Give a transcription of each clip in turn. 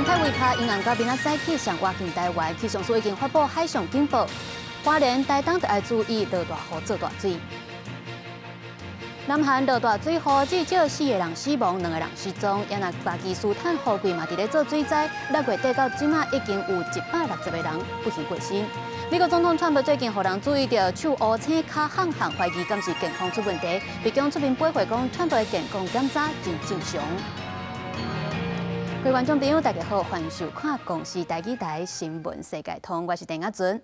風颱韋帕陰暗到明仔早起上倚近台灣，氣象署已經發布海上警報，花蓮、台東著愛注意落大雨、做大水。南韓落大水雨，至少四个人死亡，兩个人失蹤。也若巴基斯坦雨季嘛，佇咧做水災，6月底到這馬已經有160個人不幸過身。美國總統川普最近予人注意著手烏青、跤胮胮，懷疑敢是健康出問題。白宮出面回應講，川普的健康檢查真正常。各位觀眾朋友，大家好，歡迎收看《公視台語台新聞世界通》，我是鄭亞純。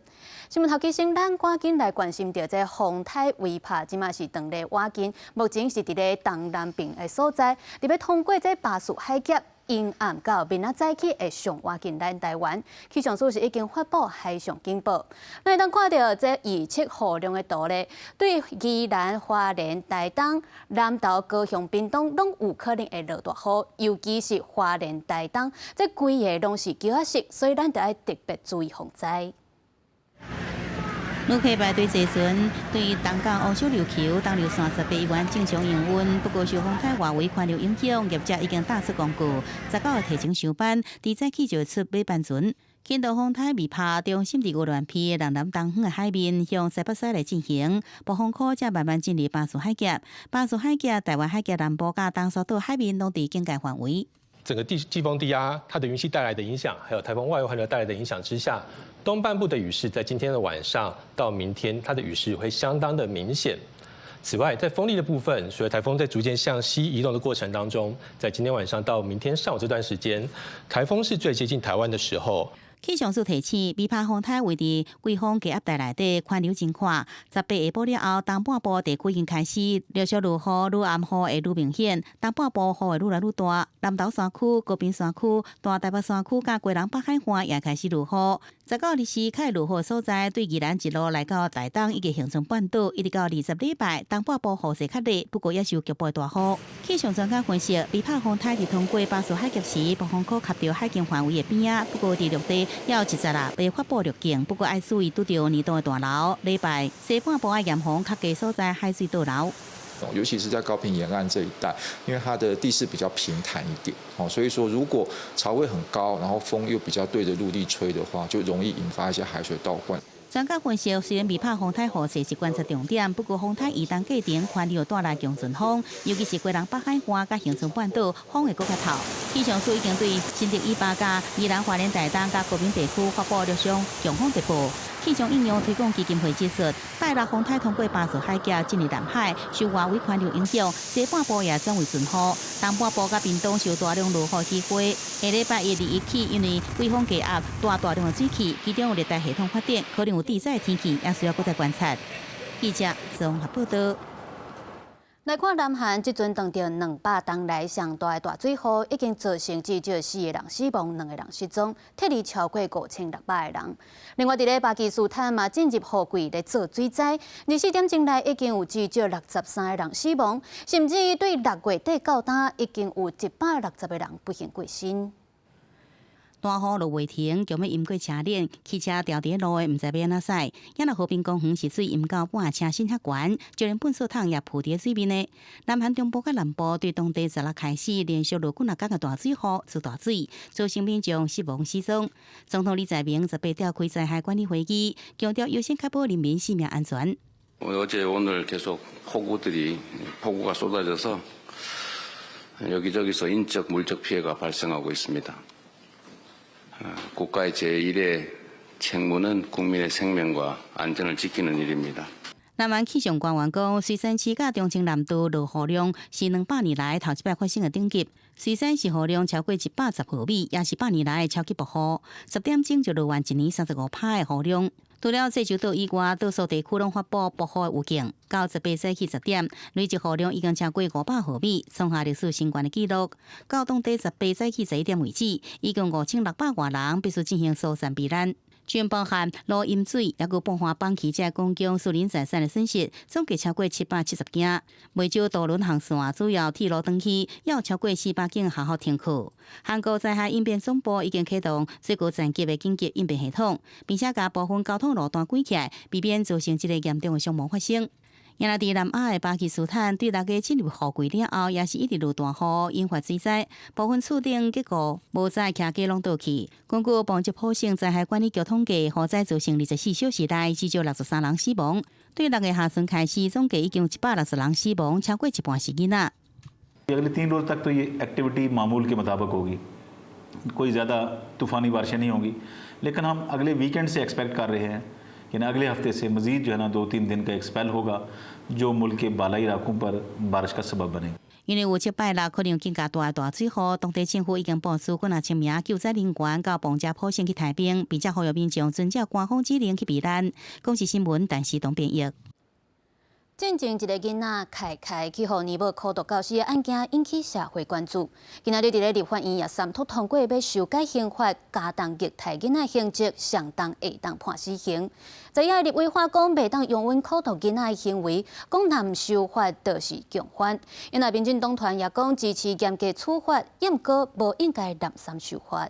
新聞頭起先，咱趕緊來關心著這風颱韋帕，這馬是當咧倚近，目前是佇咧東南邊的所在，欲通過這巴士海峽，陰暗到明仔早起會上倚近咱台灣。氣象署是已經發布海上警報。咱會當看著這預測雨量的圖咧，對宜蘭、花蓮、台東、南投、高雄、屏東攏有可能會落大雨，尤其是花蓮、台東，這規个攏是橇仔色，所以咱著愛特別注意防災。旅客排隊坐船，對東港烏小琉球東流線18以元正常營運。不過受風颱外圍環流影響，業者已經打出公告，19號提前收班，佇早起就會出尾班船。輕度風颱韋帕中心佇鵝鑾鼻南南東方的海面向西北西來進行，暴風區才慢慢進入巴士海峽。巴士海峽、台灣海峽南部佮東沙島海面攏佇警戒範圍。整個地季風低壓，它的雲系帶來的影響，還有颱風外圍環流帶來的影響之下，東半部的雨勢在今天的晚上到明天，它的雨勢會相當的明顯。此外，在風力的部分，隨著颱風在逐漸向西移動的過程當中，在今天晚上到明天上午這段時間，颱風是最接近台灣的時候。氣象署提醒，韋帕風颱位佇季風低壓帶內底，環流真闊。18下晡了後，東半部地區已經開始陸續落雨，愈暗雨會愈明顯。東半部雨會愈來愈大，南投山區、高屏山區、大台北山區佮基隆北海岸也開始落雨。19日時開落雨所在，對宜蘭一路來到台東以及恆春半島，一直到20禮拜，東半部雨勢較熱，不過也是有局部大雨。氣象專家分析，韋帕風颱佇通過巴士海峽時，暴風區卡著海境範圍的邊仔，不過佇陸地猶有一節啦，未發布預警，不過愛注意拄著年度的大流。禮拜西半部愛嚴防較低所在海水倒流。尤其是在高屏沿岸這一帶，因為它的地勢比較平坦一點，哦，所以說如果潮位很高，然後風又比較對着陸地吹的話，就容易引發一些海水倒灌。專家分析，雖然韋帕風颱雨勢是觀察重點，不過風颱移動過程環流帶來強陣風，尤其是基隆北海岸佮恆春半島，風會閣較透。氣象署已經對新竹以北、佮宜蘭花蓮台東佮高屏地區發布陸上強風特報。氣象應用推廣基金會指出，拜六風颱通過巴士海峽進入南海，受外圍環流影響，西半部也轉為陣雨，東半部佮屏東受大量落雨機會。下禮拜一、二一起，因為季風低壓帶大量的水汽，其中有熱帶系統發展，可能有致災天氣，也需要閣再觀察。記者綜合報道。來看南韓，這陣當著200冬來上大的大水雨，已經造成至少四個人死亡，兩個人失蹤，撤離超過5600個人。另外，佇咧巴基斯坦嘛進入雨季咧做水災，24點鐘內已經有至少63個人死亡，甚至對6月底到今已經有160個人不幸過身。大雨落袂停，強欲淹過車輪，汽車牢佇路的，毋知欲按怎駛。也若和平公園是水淹到半車身遐懸，就連糞掃桶也浮佇水面的。南韓中部佮南部對當地16開始連續落幾若工的大水雨，出大水，造成民眾失望失蹤。總統李在明18召開災害管理會議，強調優先確保人民性命安全。 어제오늘계속폭우들이폭우가 쏟아져서여기저기서 인적 물적 피해가 발생하고 있습니다. 국가의 제1의 책무는 국민의 생명과 안전을 지키는 일입니다. 南韓氣象官員講，水山市佮忠清南道落雨量是200年來頭一擺發生的頂級。水山市雨量超過110毫米，也是百年來的超級暴雨。10點鐘就落完一年35%的雨量。除了濟州島以外，多數地區攏發布暴雨的預警。到18早起10點，累計雨量已經超過500毫米，創下歷史新高的紀錄。到當地18早起11點為止，已經5600外人必須進行疏散避難。全包含路淹水，抑閣破壞崩起這公共私人財產的損失，總計超過770件。湄洲渡輪航線主要鐵路斷去，猶有超過400間學校停課。韓國災害應變總部已經啟動最高層級的緊急應變系統，並且共部分交通路段關起來，避免造成這个嚴重的傷亡發生。也若佇南亞的巴基斯坦，對6月進入雨季了後，也是一直落大雨，引發水災，部分厝頂結構無在徛家攏倒去。根據旁遮普省災害管理局統計，雨災造成24小時內至少63人死亡。對6月下旬開始，總計已經有160人死亡，超過一半是囡仔。 अगले 3 रोज़ तक तो ये एक्टिविटी मामूल के मुताबिक होगी, कोई ज़्यादा तूफ़ानी बारिशें नहीं होंगी, लेकिन हम अगले वीकेंड से एक्सपेक्ट कर रहे हैं कि ना अगले हफ्ते से मज़ीद जो है ना 2-3 दिन का एक स्पेल होगा, जो मुल्क के बालाई इलाकों पर बारिश का सबब बनेगा। 因為有七拜六可能有更加大的大水雨，當地政府已經部署幾若千名救災人員到旁遮普省去抬兵，並且呼籲民眾遵照官方指令去避難。公視新聞，陳時東編譯。進前一个囡仔凱凱去予奶母苦毒到死的案件引起社會關注。今仔日佇咧立法院也三讀通過欲修改刑法，加重虐待囡仔刑責，上重會當判死刑。在野立委話講，袂當容忍苦毒囡仔的行為，講若毋修法就是共犯。因為民進黨團也講支持嚴格處罰，毋過無應該濫三修法。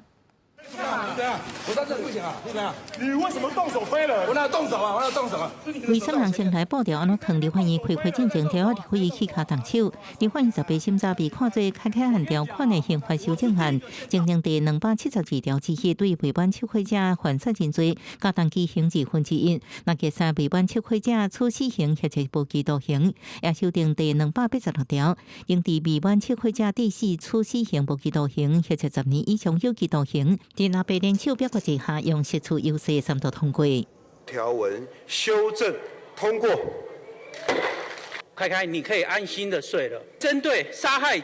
我在這不行啊！你怎樣？你為什麼動手飛了？我哪有動手啊？我哪有動手啊？為什麼人先來報條按怎囥立法院開會進前，條立委去跤動手？立法院18審查被看做凱凱案條款的刑法修正案，增訂第272條之一，對未滿七歲者犯殺人罪，加重其刑1/2。若結殺未滿七歲者處死刑或者無期徒刑，也修訂第286條，應佇未滿七歲者致死處死刑無期徒刑或者10年以上有期徒刑。佇藍白聯手表決之下，用實數優勢三讀通過。條文修正通過。凱凱，你可以安心的睡了。針對殺害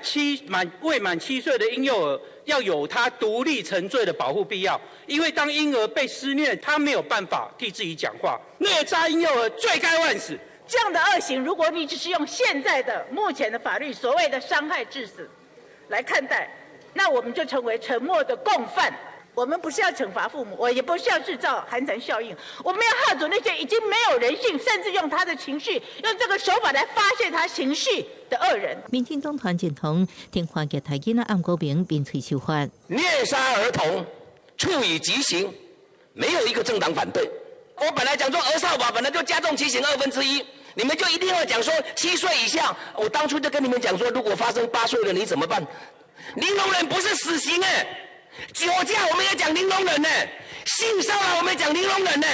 未滿7歲的嬰幼兒，要有他獨立成罪的保護必要。因為當嬰兒被施虐，他沒有辦法替自己講話。虐殺嬰幼兒，罪該萬死。這樣的惡行，如果你只是用現在的目前的法律所謂的傷害致死來看待，那我們就成為沉默的共犯。我們不是要懲罰父母，我也不是要製造寒蟬效應，我們要嚇阻那些已經沒有人性，甚至用他的情緒，用這個手法來發洩他情緒的惡人。民進黨團認同懲罰虐待囡仔按國民民粹修法。虐殺兒童處以極刑，沒有一個政黨反對。我本來講說兒少法本來就加重其刑1/2，你們就一定要講說7歲以下。我當初就跟你們講說，如果發生8歲的你怎麼辦？零容忍不是死刑哎。酒駕我們也講零容忍呢，性騷擾我們也講零容忍呢，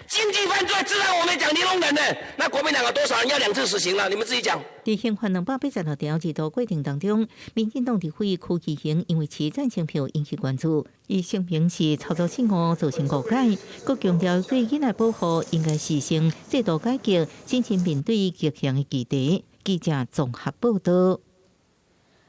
經濟犯罪自然我們也講零容忍呢。那國民黨有多少人要兩次死刑了？你們自己講。佇刑法286條二度過程當中，民進黨立委柯啟賢因為持贊成票引起關注，伊聲明是操作失誤造成誤解，閣強調對囡仔保護應該實行制度改革，審慎面對極刑的議題。記者綜合報道。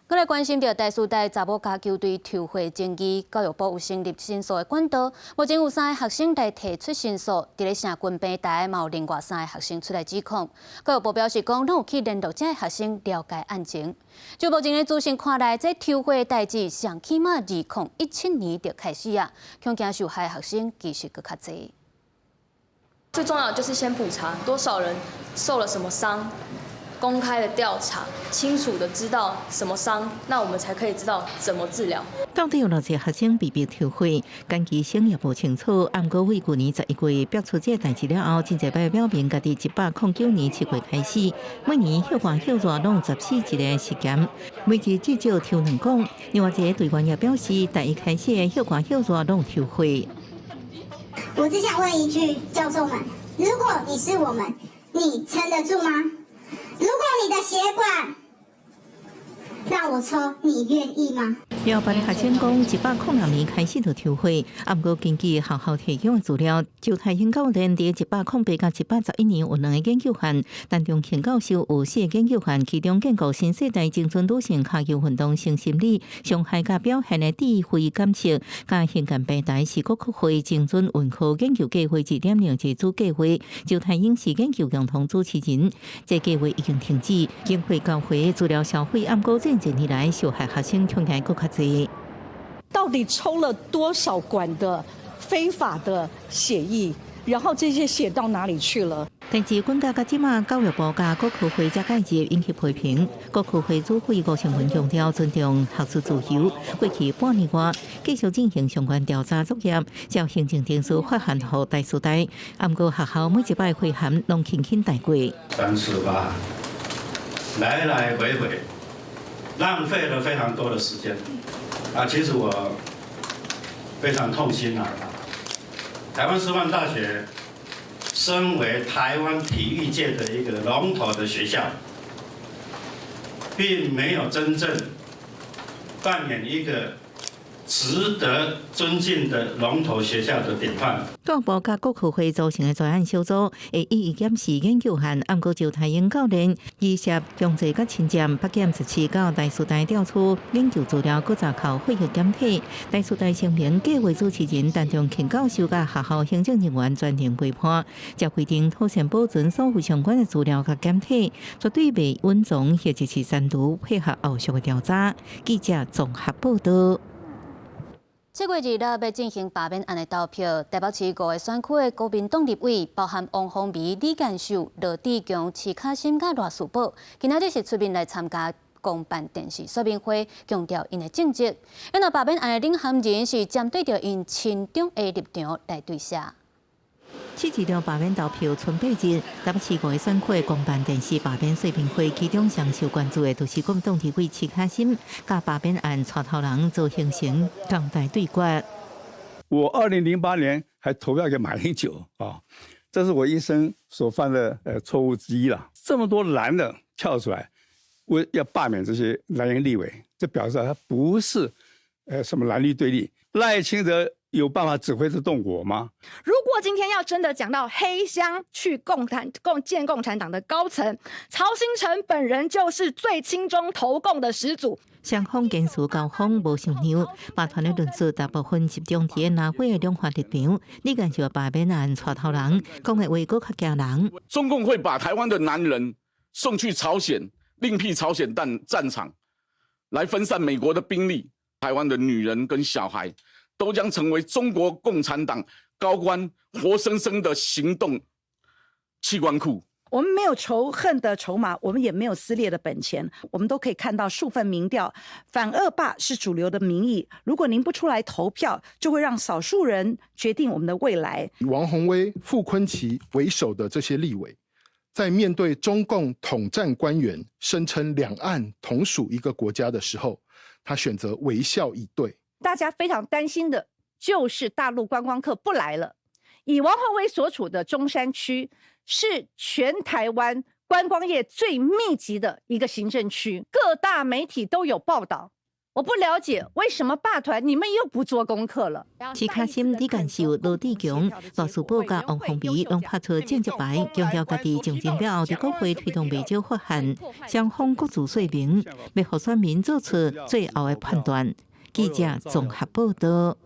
閣來關心著台師大查某跤球隊抽血爭議，教育部有成立申訴的管道，目前有三个學生來提出申訴，佇咧城群平台嘛有另外三个學生出來指控。教育部表示講，攏有去聯絡這个學生了解案情。就目前的資訊看來，這抽血代誌上起碼2017年就開始啊，恐驚受害學生其實閣較濟。最重要的就是先普查多少人受了什麼傷。公開的調查，清楚的知道什麼傷，那我們才可以知道怎麼治療。到底有偌濟學生被逼抽血，研究生也無清楚。毋過為舊年11月爆出這个代誌了後，真濟擺表明，家己109年7月開始，每年歇寒歇熱攏14一个實驗，每日至少抽兩管。另外一个隊員也表示，大一開始的歇寒歇熱攏抽血。我只想問一句，教授們，如果你是我們，你撐得住嗎？如果你的血管讓我抽，你願意嗎？有別个學生講，106年開始就抽血，毋過根據學校提供的資料，周泰興教練佇108到111年有兩個研究員，陳中慶教授有四個研究員，其中建構新世代青春女性跤球運動性心理傷害佮表現的智慧監測，佮興建平台是國科會精準運科研究計劃2.0自主計劃，周泰英是研究共同主持人，這計劃已經停止，經費交回資料銷毀，毋過這幾年來受害學生恐驚閣較濟。到底抽了多少管的非法的血液？然後這些血到哪裡去了？但是，軍教到這馬教育部佮國科會才介入引起批評。國科會主委吳成雲強調尊重學術自由，過去半年外繼續進行相關調查作業，將行政程序發函予台師大。毋過學校每一擺回函攏輕輕帶過。三次吧，來來回回，浪費了非常多的時間。啊，其實我非常痛心啊！台灣師範大學身為台灣體育界的一個龍頭的學校，並沒有真正扮演一個值得尊敬的龍頭學校的典範。教育部佮國科會組成的專案小組會一一檢視研究案，毋過周太英教練依涉強制佮侵佔北檢17到台師大調取研究資料，閣查扣費用檢體。台師大聲明計劃主持人陳忠慶教授佮學校行政人員全程陪伴，才規定妥善保存所有相關的資料佮檢體，絕對袂隱藏或者是刪除，配合後續的調查。記者綜合報道。7月2日欲進行罷免案的投票，台北市五个選區的國民黨立委，包含王鴻薇、李彥秀、羅智強、徐巧芯佮賴士葆，今仔日是出面來參加公辦電視說明會，強調𪜶的政績。因為罷免案的領銜人是針對著𪜶親中的立場來對寫。7月2罷免投票賰8日，台北市五个選區的公辦電視罷免說明會，其中上受關注的，就是國民黨立委徐巧芯佮罷免案帶頭人鄒幸成港台對決。我2008年還投票給馬英九啊，這是我一生所犯的錯誤之一了。這麼多藍的跳出來，為要罷免這些藍營立委，這表示他不是什麼藍綠對立。賴清德有辦法指揮得動我嗎？如果今天要真的講到黑箱去共產共見共產黨的高層，曹興誠本人就是最親中投共的始祖。雙方言辭交鋒無相讓，罷團的論述大部分集中佇藍白的兩岸立場。李彥秀罷免案帶頭人，講的話閣較驚人。中共會把台灣的男人送去朝鮮，另闢朝鮮戰場，來分散美國的兵力。台灣的女人跟小孩，都將成為中國共產黨高官活生生的行動器官庫。我們沒有仇恨的籌碼，我們也沒有撕裂的本錢。我們都可以看到數份民調，反惡霸是主流的民意。如果您不出來投票，就會讓少數人決定我們的未來。以王鴻薇、傅崐萁為首的這些立委，在面對中共統戰官員聲稱兩岸同屬一個國家的時候，他選擇微笑以對。大家非常擔心的就是大陸觀光客不來了。以王鴻薇所處的中山區是全台灣觀光業最密集的一個行政區，各大媒體都有報道。我不了解為什麼罷團你們又不做功課了。徐巧芯、李彥秀、羅智強、賴士葆佮王鴻薇攏拍出政績牌，強調家己上任了後，佇國會推動袂少法案，雙方各自說明，欲予選民做出最後的判斷。記者綜合報道。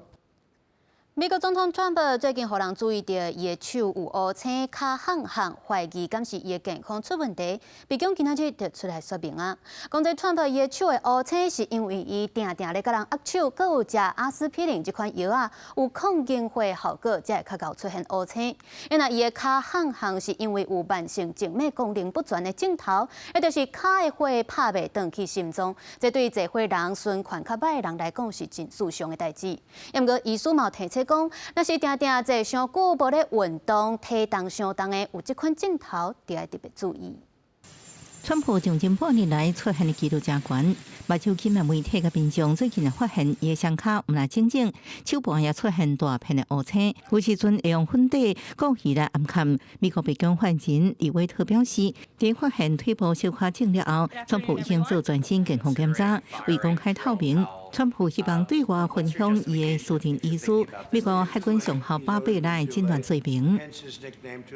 美國總統川普最近予人注意著，伊的手有烏青、跤胮胮，懷疑敢是伊的健康出問題。白宮今仔日就出來說明啊，講這川普伊的手的烏青是因為伊定定咧佮人握手，閣有食阿司匹林這款藥仔，有抗凝血效果，才會較𠢕出現烏青。因為伊的跤胮胮是因為有慢性靜脈功能不全的症頭，也就是跤的血拍袂轉去心臟，這對濟歲人循環較䆀的人來講是真致傷的代誌。毋過醫師嘛有提醒講，若是定定坐傷久無咧運動，體重傷重的有這款症頭，就愛特別注意。川普上任半年來出現的紀錄誠懸，目睭緊的媒體佮民眾最近發現伊的雙跤毋但整整，手腕也出現大片的烏青。有時陣會用粉底故意來掩蓋。美國白宮發言人李維特表示，佇發現腿部小可腫了後，川普已經做全身健康檢查，未公開透明。川普希望對外分享伊的私人醫師，美國海軍上校巴貝來診斷說明。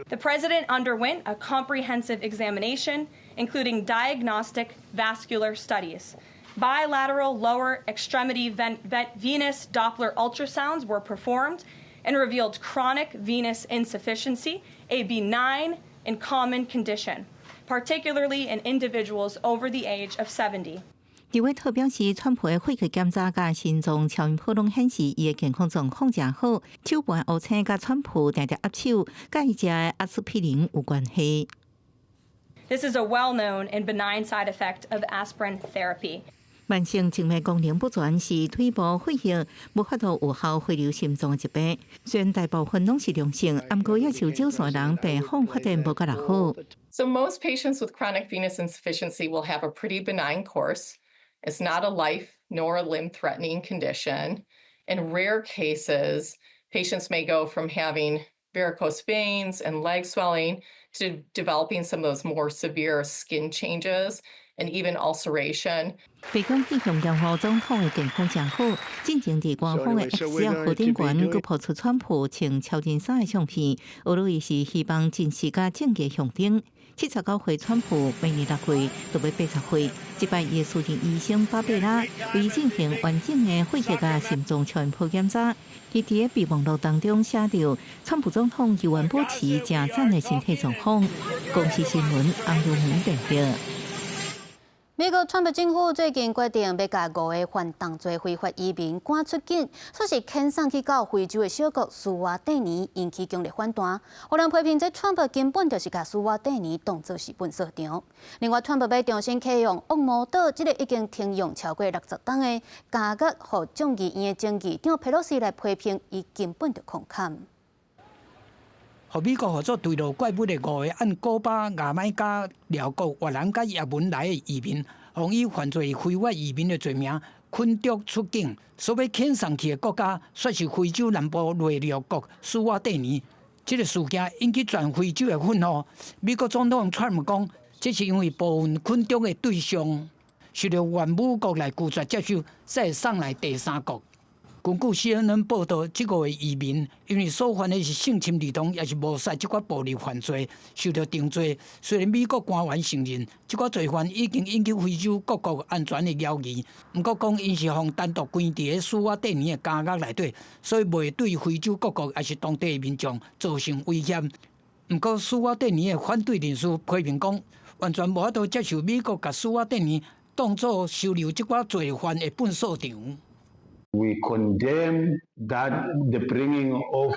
The president underwent a comprehensive examination, including diagnostic vascular studies. Bilateral lower extremity venous Doppler ultrasounds were performed and revealed chronic venous insufficiency, a benign and common condition, particularly in individuals over the age of 70. 李威特表示，川普的血液檢查佮心臟超音波攏顯示伊的健康狀況誠好，手腕烏青佮川普定定握手，佮伊食的阿司匹林有關係。 This is a well-known and benign side effect of aspirin therapy. 慢性靜脈功能不全是腿部血液無法度有效回流心臟的疾病。雖然大部分攏是良性，毋過也是有少數人病況發展無閣來好。 So most patients with chronic venous insufficiency will have a pretty benign course. It's not a life nor a limb-threatening condition. In rare cases, patients may go from having varicose veins and leg swelling to developing some of those more severe skin changes and even ulceration. 白宮氣象調和總統的健康誠好，進前佇官方的 X 號頂懸，閣拋出川普穿超人衫的相片，呵咾伊是希望真實佮正義象徵。79歲川普明年6月就欲80歲，這擺伊的私人醫生巴貝拉為進行完整的血液佮心臟超音波檢查。伊佇個備忘錄當中寫著，川普總統猶原保持誠讚的身體狀況。公視新聞洪如文報導。美國川普政府最近決定欲共五个犯重罪非法移民趕出境，煞是遣送去到非洲的小國史瓦帝尼，引起強烈反彈。有人批評這川普根本就是共史瓦帝尼當做是糞掃場。另外，川普欲重新啟用惡魔島這个已經停用超過60冬的監獄，予眾議院的前議長佩洛西來批評，伊根本就空砍。予美國號做墜落怪物的五个按古巴、牙買加、寮國、越南佮也門來的移民，予以犯罪非法移民的罪名，驅逐出境。所欲遣送去的國家，煞是非洲南部內陸國史瓦帝尼。這个事件引起全非洲的憤怒。美國總統川普講，這是因為部分驅逐的對象受著原母國來拒絕接受，才會送來第三國。根據 CNN 報導，這五个移民因為所犯的是性侵兒童，抑是謀殺這款暴力犯罪，受著定罪。雖然美國官員承認這款罪犯已經引起非洲各國安全的疑慮，毋過講𪜶是予單獨關佇史瓦帝尼的監獄內底，所以袂對非洲各國抑是當地的民眾造成威脅。毋過史瓦帝尼的反對人士批評講，完全無法度接受美國共史瓦帝尼當做收留這款罪犯的糞掃場。 We condemn that the bringing of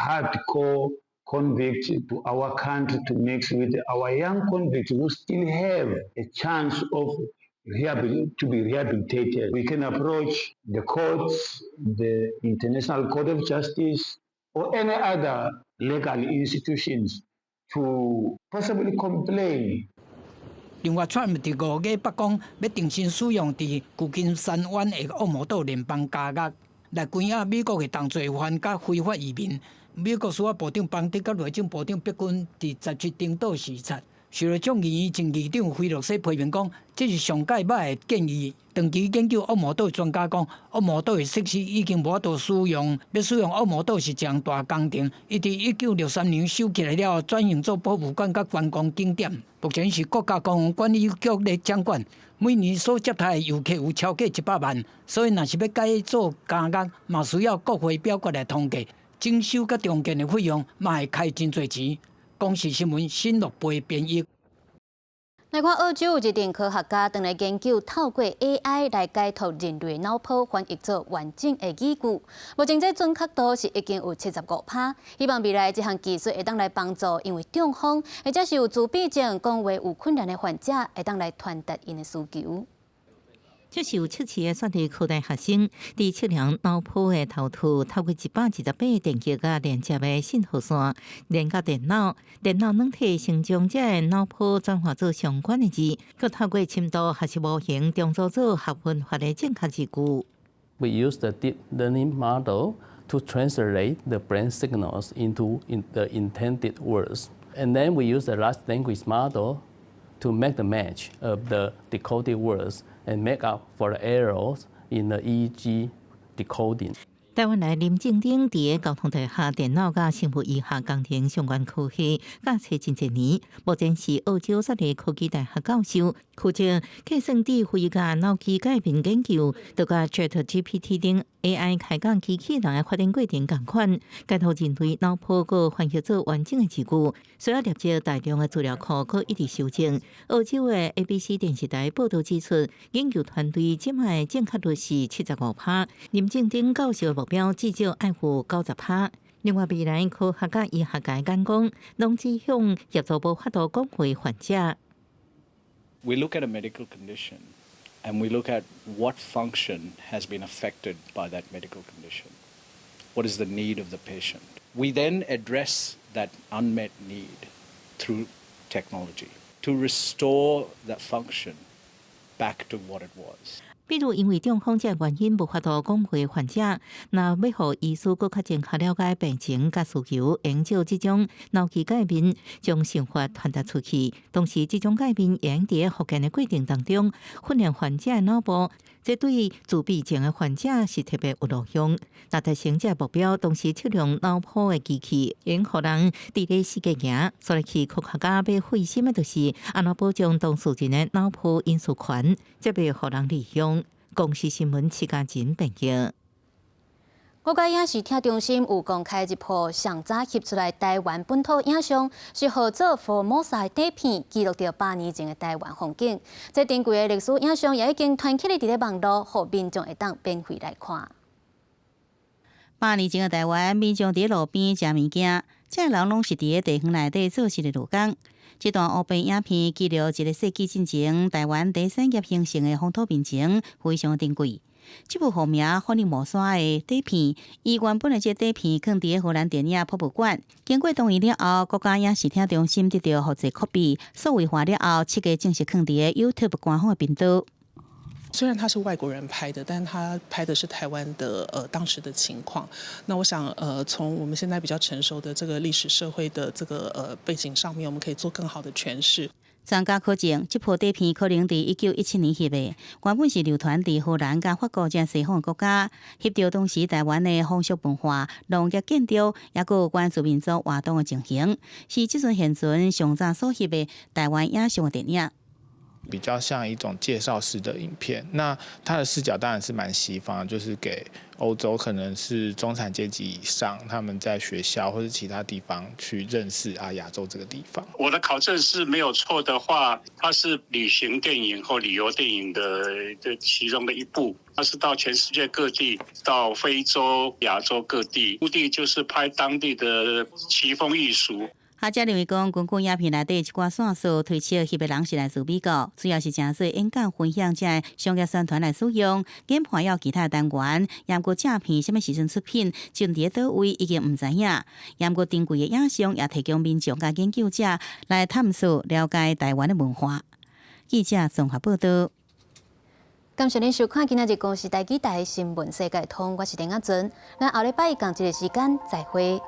hardcore convicts to our country to mix with our young convicts who still have a chance of to be rehabilitated. We can approach the courts, the International Court of Justice, or any other legal institutions to possibly complain. 另外，川普佇5月捌講欲重新使用佇舊金山灣的惡魔島聯邦監獄來關押美國的重罪犯佮非法移民。美國司法部長邦德佮內政部長畢根佇17登島視察，受著眾議院前議長菲洛西批評講，這是上蓋歹的建議。長期研究惡魔島的專家講，惡魔島的設施已經無法度使用，欲使用惡魔島是一項大工程。伊佇1963年修起來了後，轉型做博物館佮觀光景點。目前是國家公園管理局咧掌管，每年所接待的遊客有超過100萬，所以若是欲改做監獄，嘛需要國會表決來通過。整修佮重建的費用嘛會開真濟錢。公視新聞新樂貝編譯。來看澳洲有一陣科學家正咧研究透過 AI 來解讀人類腦波，翻譯做完整的語句。目前這準確度是已經有75%。希望未來這項技術會當來幫助因為中風或者是有自閉症、講話有困難的患者，會當來傳達𪜶的需求。這是有測試的雪梨科大學生佇測量腦波的頭突，透過128個電極佮連接的信號線，連到電腦，電腦軟體先將這个腦波轉化做相關的字，閣透過深度學習模型，重組做合文法的正確字句。 We use the deep learning model to translate the brain signals into the intended words, and then we use the large language model to make the match of the decoded words and make up for the errors in the EEG decoding. 台灣來林正丁佇交通大學電腦佮生物醫學工程相關科系教冊真濟年，目前是澳洲雪梨科技大學教授，負責計算智慧佮腦機界面研究，就佮 ChatGPT 等 AI 開講機器人的發展過程仝款，改圖人類腦波閣翻譯做完整的字句，需要累積大量的資料庫，閣一直修正。澳洲的 ABC 電視台報導指出，研究團隊這擺正確率是75趴，林正丁教授目標至少愛有90趴。另外，未來科學佮醫學界講講，攏指向協助無法度講話患者。 We look at a medical condition and we look at what function has been affected by that medical condition. What is the need of the patient? We then address that unmet need through technology to restore that function back to what it was. 比如，因為中風這原因無法度講話患者，若欲予醫師閣較正確了解病情佮需求，會用借這種腦機界面將想法傳達出去。同時，這種界面會佇咧復健的過程當中訓練患者的腦部，這對自閉症的患者是特別有路用。若達成這個目標，同時測量腦波的機器，會予人佇咧世界行。所以，去科學家欲費心的就是按怎保障當事人的腦波隱私權，才袂予人利用。公視新聞徐家仁編譯。國家影視聽中心有公開一部上早翕出來台灣本土影像，是號做福爾摩沙的底片，記錄著100年前的台灣風景。這珍貴的歷史影像也已經傳起來佇咧網路，予民眾會當免費來看。 100年前的台灣，民眾佇路邊食物件，這人攏是佇咧地方內底做事的勞工。這段烏白影片記錄一個世紀進前台灣茶產業興盛的風土民情，非常珍貴。這部號名《福爾摩沙》的底片，伊原本的這底片囥佇荷蘭電影博物館。經過同意了後，國家影視聽中心得著複製 copy，數位化了後，七月正式囥佇 YouTube 官方的頻道。雖然他是外國人拍的，但他拍的是台灣的當時的情況。那我想從我們現在比較成熟的這個歷史社會的這個背景上面，我們可以做更好的詮釋。專家考證，這部底片可能佇1917年翕的，原本是流傳佇荷蘭佮法國這西方國家，翕著當時台灣的風俗文化、農業建築，抑閣有原住民族活動的情形，是這陣現存上早所翕的台灣影像的電影。比較像一種介紹式的影片，那他的視角當然是蠻西方，就是給歐洲可能是中產階級以上，他們在學校或者其他地方去認識啊亞洲這個地方。我的考證是沒有錯的話，它是旅行電影或旅遊電影的其中的一部，它是到全世界各地，到非洲、亞洲各地，目的就是拍當地的奇風異俗。學者認為講，根據影片內底一寡線索推測，翕的人是來自美國，主要是誠做演講分享這商業宣傳來使用，研判有其他單元，毋過正片啥物時陣出品，就佇咧佗位已經毋知影。毋過珍貴的影像也提供民眾佮研究者來探索了解台灣的文化。記者綜合報道。感謝您收看今仔日公視台語台新聞世界通，我是林阿尊。咱後禮拜仝一个時間再會。